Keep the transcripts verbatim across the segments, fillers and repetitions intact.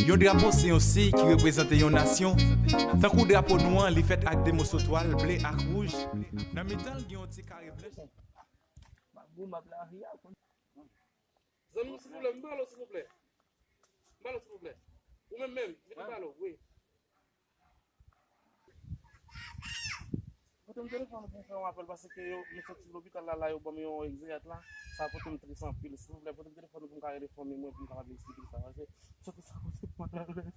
Yon drapo se yon siy ki reprezante yon nasyon. Tankou drapo nou an, li fèt ak de moso twal ble ak wouj. Nan mitan l, gen yon ti kare blanch. M ap gou, m ap lari a. Zanmi m, silvouplè, m pale w, silvouplè. M pale w, silvouplè. Ou menm menm, vin m pale w, wi. Pote m telefòn ou pou m fè yon apèl, paske yo, m soti lopital la, la, yo ban m yon egzeyat la. Sa pote m tris anpil. Silvouplè, pote m telefòn ou pou m ka rele fanmi mwen, pou m kapab eksplike l sa pase. Soti sa pote m anpil.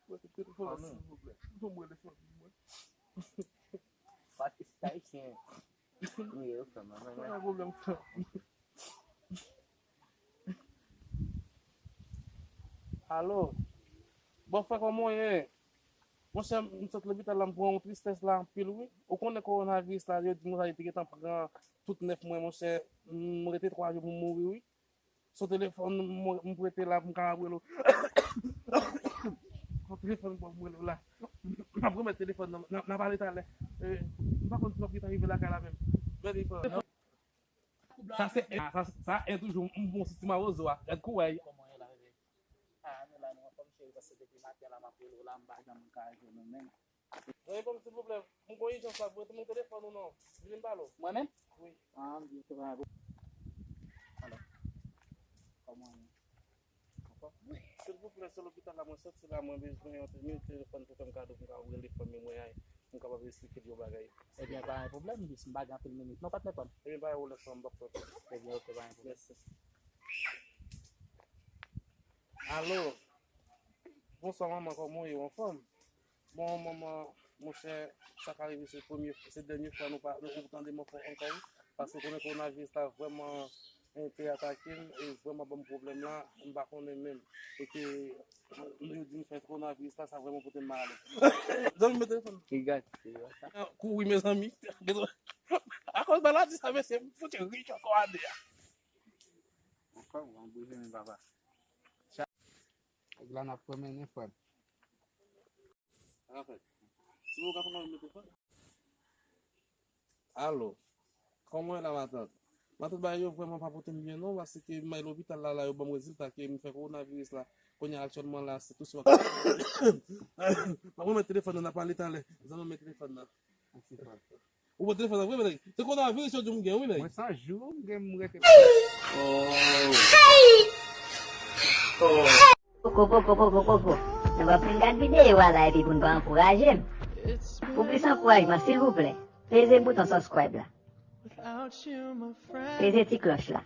Pote m telefòn la, silvouplè. Pou m rele fanmi mwen. Patrice Haïtien. Wi, yo fè mwen, mwen, mwen. Pa gen pwoblèm, frè. Alo. Bon, frè, kòman w ye? Monchè, m sot lopital la, m pran yon tristès la anpil, wi. Ou konnen kowonaviris la, yo di m sa, li te gentan pran tout nèf mwen, monchè. M rete twa jou pou m mouri, wi. Sou telefòn, m, m prete la pou m kapab rele w. Sou telefòn, m rele w la. M ap remèt telefòn nan, n a, n a pale talè. Eh, m pa konn si m ap gentan rive lakay la menm. Mèsi, frè. Sa se, sa, sa e toujou m bon sou ti mawozo a. Gad kouway. Kòman e la, bebe? Ah, nou la, nou anfòm, cheri, paske depi maten la, m ap rele w la, m pa janm ka jwenn ou menm. Zanmi pa m, silvouplè, m gon ijans la, prete m telefòn ou non. Vini m pale w. Mwen menm? Wi. Ah, m byen, se pa yon pwoblèm. Alo. Kòman w ye? Anfòm? Silvouplè, se lopital la mwen soti la, mwen bezwen yon minit telefòn pou fè m kado pou m ka rele fanmi mwen a, pou m kapab eksplike l yon bagay. Ebyen, pa gen pwoblèm, bis, m pa gen anpil minit. Non, patnè pa m. Ebyen, pa gen pwoblèm, frè, m p ap pran tan. Ebyen, oke, pa gen pwoblèm. Mèsi. Alo. Bonswa, manman, kòman w ye? Ou anfòm? Bon, manman, monchè, sa ka rive se premye, se dènye fwa nou pa, nou, ou tande m ankò, ankò, wi. Paske konnen kowonaviris la vrèman, eh, te atake m, e vrèman ban m pwoblèm la, m pa konnen menm. E ke, nou, yo di m fè kowonaviris la, sa vrèman pote m malè. Zanmi, men telefòn. Ki gate, se sa. Ah, kouri, mezanmi. Akoz maladi sa, mesye, m fouti rich ankò ane a. Ankò, w anbouje men papa. Nèg la n ap pran mennen, frè m. Sa ka fèt. Si w ka pran mete fò. Alo. Kòman w ye la, matant? Matant, bagay yo vrèman pa pote m byen non, paske m al lopital la, la yo ban m rezilta ke m fè kowonaviris la. Kounye a aktyèlman la, se tou sou. M ap remèt telefòn nan, n a pale talè. Zanmi, men telefòn nan. Mèsi, frè. Ou pran telefòn nan vre, nèg? Se kowonaviris yo di m gen, wi, nèg. Mwen san jou, m gen, m rete. Poko, poko, poko, poko. Nou p ap fin gad videyo a la epi pou n pa ankouraje m. Pou plis ankourajman, silvouplè, peze bouton subscribe la. Peze ti klòch la.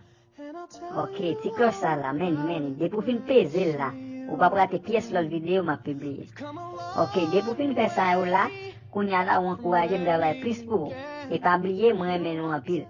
Ok, ti klòch sa la, men li, men li. Depi w fin peze l la, ou p ap rate pyès lòt videyo m ap pibliye. Ok, depi w fin fè sa yo la, kounye a la ou ankouraje m travay plis pou ou. E pa bliye, mwen renmen nou anpil.